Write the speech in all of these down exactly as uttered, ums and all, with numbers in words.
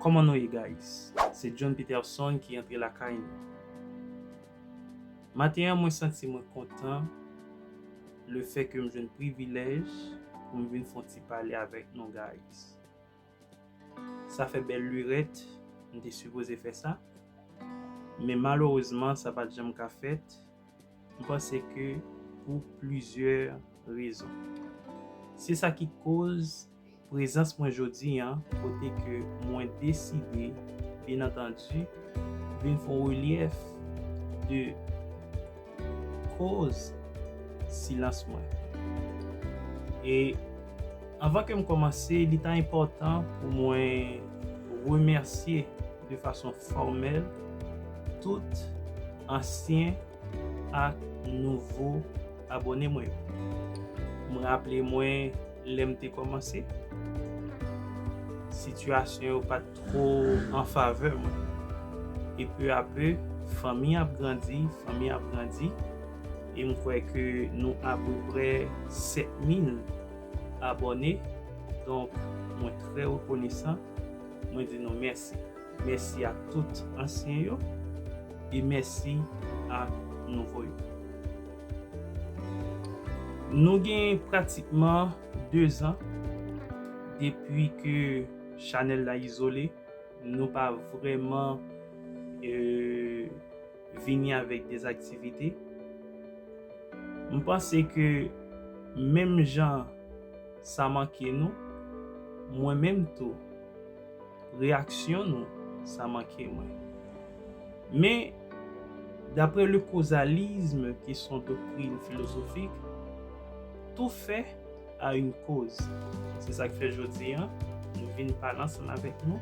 Kòman nou ye, guys? Se John Peterson ki antre lakay nou. Maten an, mwen santi mwen kontan lefètke m jwenn privilèj pou m vin fè yon ti pale avèk nou, guys. Sa fè bèl lirèt, m te sipoze fè sa, men malerezman, sa pa t janm ka fèt. M panse ke pou plizyè rezon. Se sa ki koz prezans mwen jodi an, kote ke mwen deside, byen antandi, vin fè yon relyèf de koz silans mwen. E anvan ke m kòmanse, li ta enpòtan pou mwen remèsye de fason fòmèl tout ansyen ak nouvo abòne mwen yo. M raple mwen lè m te kòmanse, sitiyasyon yo pa t two an favè mwen. E pe a pe, fanmi ap grandi, fanmi ap grandi. E m kwè ke nou apeprè sèt mil abòne. Donk, mwen trè rekonesan. Mwen di nou mèsi. Mèsi a tout ansyen yo. E mèsi a nouvo yo. Nou gen pratikman de zan depi ke chanèl la izole. Nou pa vrèman, e, vini avèk de aktivite. M panse ke menm jan sa manke nou, mwen menm tou, reyaksyon nou, sa manke mwen. Men, daprè le kozalizm, ki se yon doktrin filozofik, tout fait a une cause. Se sa k fè jodi an, nou vin pale ansanm avèk nou,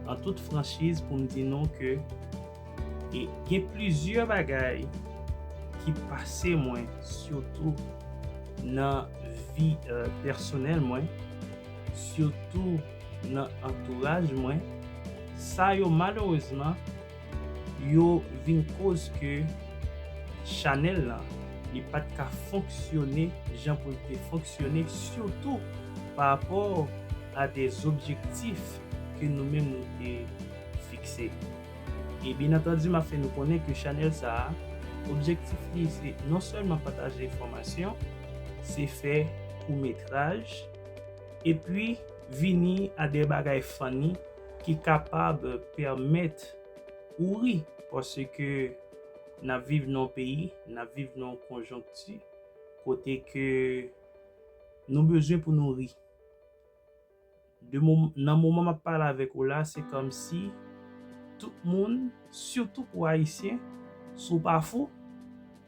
an tout franchiz, pou m di nou ke e gen plizyè bagay ki pase mwen, sitou nan vi, e, pèsonèl mwen, sitou nan antouraj mwen. Sa yo, malerezman, yo vin koz ke chanèl lan, li pa t ka fonksyone jan pou l te fonksyone, sitou pa rapò a de objektif ke nou menm nou te fikse. E byen antandi, m ap fè nou konnen ke chanèl sa a, objektif li se non sèlman pataje enfòmasyon, se fè koutmetraj, epi vini a de bagay funny ki kapab pèmèt ou ri, paske n ap viv nan yon peyi, n ap viv nan yon konjonkti kote ke nou bezwen pou nou ri. De mom-, nan moman m ap pale avèk ou la, se kòmsi tout moun, sitou pou Ayisyen, si w pa fou,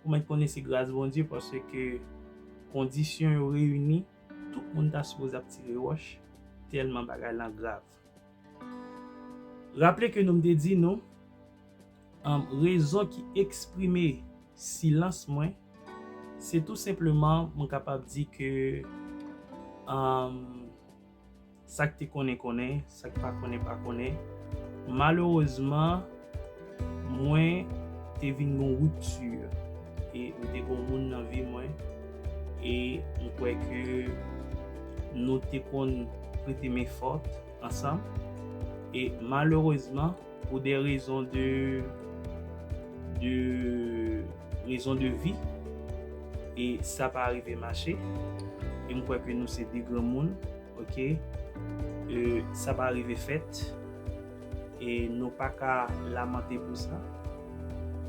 ou mèt konnen se gras Bondye, paske kondisyon yo reyini, tout moun ta sipoze ap tire wòch, tèlman bagay lan grav. Raple ke nou m te di nou, um, rezon ki eksprime silans mwen, se tou senpleman, mwen kapab di ke, um, sa k te konnen, konnen, sa k pa konnen, pa konnen. Malerezman, mwen te vin gen yon ripti. E m te gen yon moun nan vi mwen. E m kwè ke nou te konn prete men fòt ansanm. E malerezman, pou de rezon de, de rezon de vi, e sa pa rive mache. E m kwè ke nou se de granmoun, oke? E sa pa rive fèt. E nou pa ka lamante pou sa.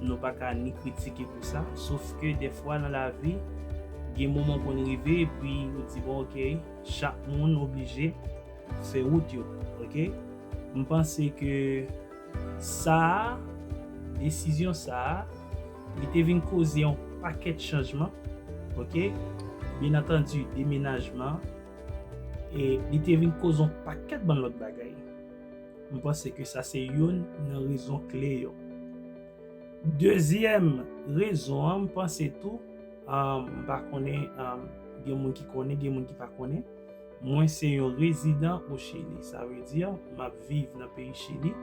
Nou pa ka ni kritike pou sa. Sof ke dèfwa nan lavi, gen moman w konn rive, epi ou di, bon, oke, chak moun oblije fè wout yo, oke? M panse ke sa a, desizyon sa a, li te vin koze yon pakèt chanjman, oke? Byen antandi, demenajman, e li te vin koze yon pakèt bann lòt bagay. M panse ke sa se youn nan rezon kle yo. Dezyèm rezon an, m panse tou, um, m pa konnen, um, gen moun ki konnen, gen moun ki pa konnen. Mwen se yon rezidan o Chili. Sa vle di, m ap viv nan peyi Chili.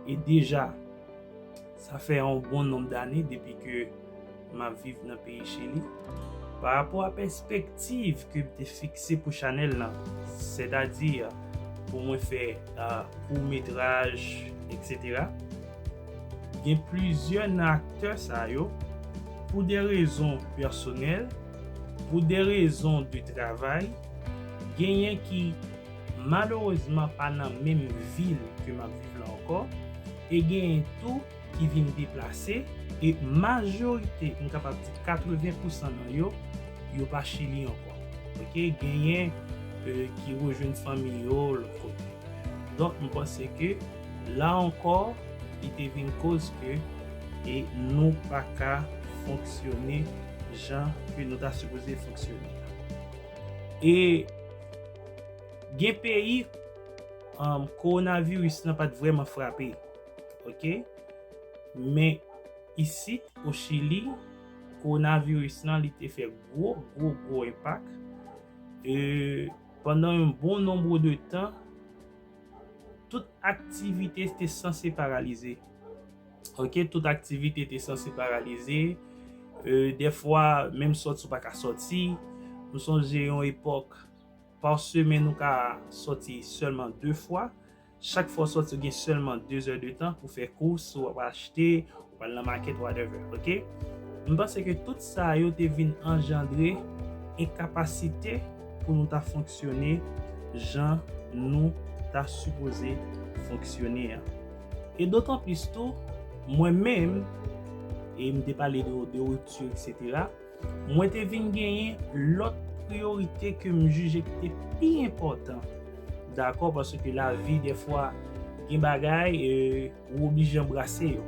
E deja, sa fè yon bon nonb dane depi ke m ap viv nan peyi Chili. Pa rapò a pèspektiv ke m te fikse pou chanèl lan, sètadi pou mwen fè uh, kout metraj, etsetera. Gen plizyè nan aktè sa yo, pou de rezon pèsonèl, pou de rezon de travay, genyen ki malerezman pa nan menm vil ke m ap viv la ankò, e genyen tou ki vin deplase, e majorite, m kapab di katreven pousan nan yo, yo pa Chili ankò. Ok, genyen euh, ki rejwenn fanmi yo lòt kote. Donk, m panse ke la ankò, li te vin koz ke e nou pa ka fonksyone jan ke nou ta sipoze fonksyone. E gen peyi um, kowonaviris nan pa t vrèman frape. Ok? Men isit, o Chili, kowonaviris nan li te fè gwo, gwo, gwo enpak. E pandan yon bon nonb de tan, tout aktivite te sanse paralize. Ok, tout aktivite te sanse paralize. E, dèfwa, menm sòti ou pa ka sòti. M sonje yon epòk, pa semèn ou ka sòti sèlman de fwa. Chak fwa w sòti, ou gen sèlman de zè de tan pou fè kous, w ap achte, ou pral nan makèt, whatever, ok? M panse ke tout sa yo te vin anjandre enkapasite pou nou ta fonksyone jan nou ta sipoze fonksyone an. E dotan plis tou, mwen menm, e m te pale de, de ripti, etsetera, mwen te vin genyen lòt priyorite ke m jije ki te pi enpòtan. Dakò, paske lavi, dèfwa, gen bagay, e, ou oblije anbrase yo.